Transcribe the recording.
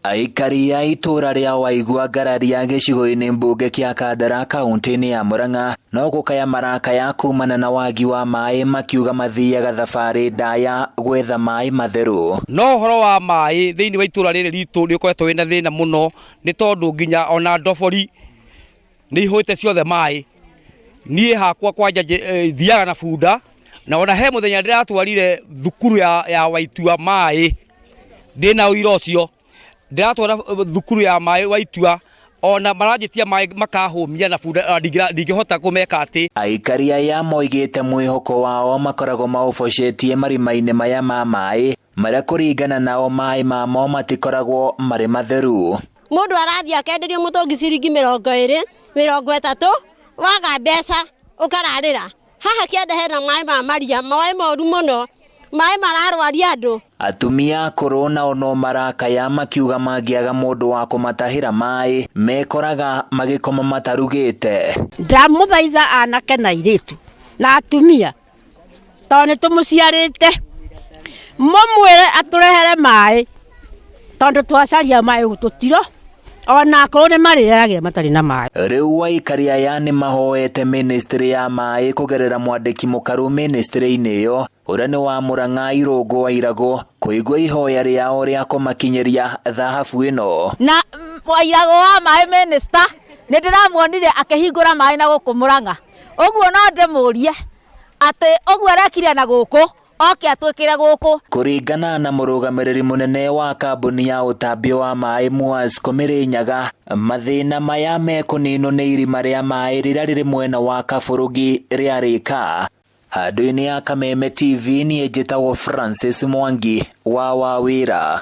Aikari a itũũra rĩa Waigua Ngararia gĩcigo-inĩ mbunge kĩa Kandara kaũntĩ-inĩ ya Murang'a no gũkaya marakaya kumana na wagi wa maĩ makiuga mathiaga thabarĩ ndaya gwetha maĩ matheru. No ũhoro wa maĩ thĩinĩ wa itũũra rĩrĩ ritũ nĩ ũkoretwo wĩna thĩna mũno nĩ tondũ nginya ona ndobori nĩ ihũĩte ciothe maĩ. Niĩ hakwa kwanja thiaga na bunda na ona he mũthenya ndĩratwarire thukuru ya Waitua maĩ ndĩna ũira ũcio, ndĩratwara thukuru ya maĩ Waitua ona maranjĩtia maĩ makahũmia na bunda ndingĩhota kũmeka atĩ. Aikari aya moigĩte mwĩhoko wao makoragwo maũbocetie marima-inĩ maya ma maĩ marĩa kũringana nao maĩ mamo matikoragwo marĩ matheru. Mũndũ arathiĩ akenderio mũtũngi ciringi 20, 30, waga mbeca ũkararĩra. Haha kĩanda hena maĩ ma maria, maĩ moru mũno, maĩ mararwaria andũ. Atumia akũrũ nao no marakaya makiuga mangĩaga mũndũ wa kũmatahĩra maĩ mekoraga magĩkoma matarugĩte. Ndamũthaitha anake na airĩtu na atumia tondũ nĩ tũmũciarĩte, mũmwĩre atũrehere maĩ tondũ twacaria maĩ tũtiro ona akorwo nĩ marĩreragĩra matarĩ na maĩ. Rĩu aikari aya nĩ mahoete ministry ya maĩ kũgerera mwandĩki mũkaru ministry-inĩ ĩyo ũrĩa nĩ wa Murang'a Irũngũ wa Iragũ kũigua ihoya rĩao rĩa kũmakinyĩria thahabu ĩno. Na Wairagũ wa maĩ minister nĩ ndĩramuonire akĩhingũra maĩ na gũkũ Murang'a, ũguo no ndĩmũrie atĩ ũguo arekire na gũkũ oke atwĩkĩre gũkũ. Kũringana na mũrũgamĩrĩri mũnene wa kambuni ya ũtambio wa maĩ Muasco Mĩrĩnyaga, mathĩna maya mekũninwo nĩ irima rĩa maĩ rĩrĩa rĩrĩ mwena wa Kabũrũgi rĩarĩka. Handũ-inĩ ya Kameme TV niĩ njĩtagwo Francis Mwangi wa Wawĩra.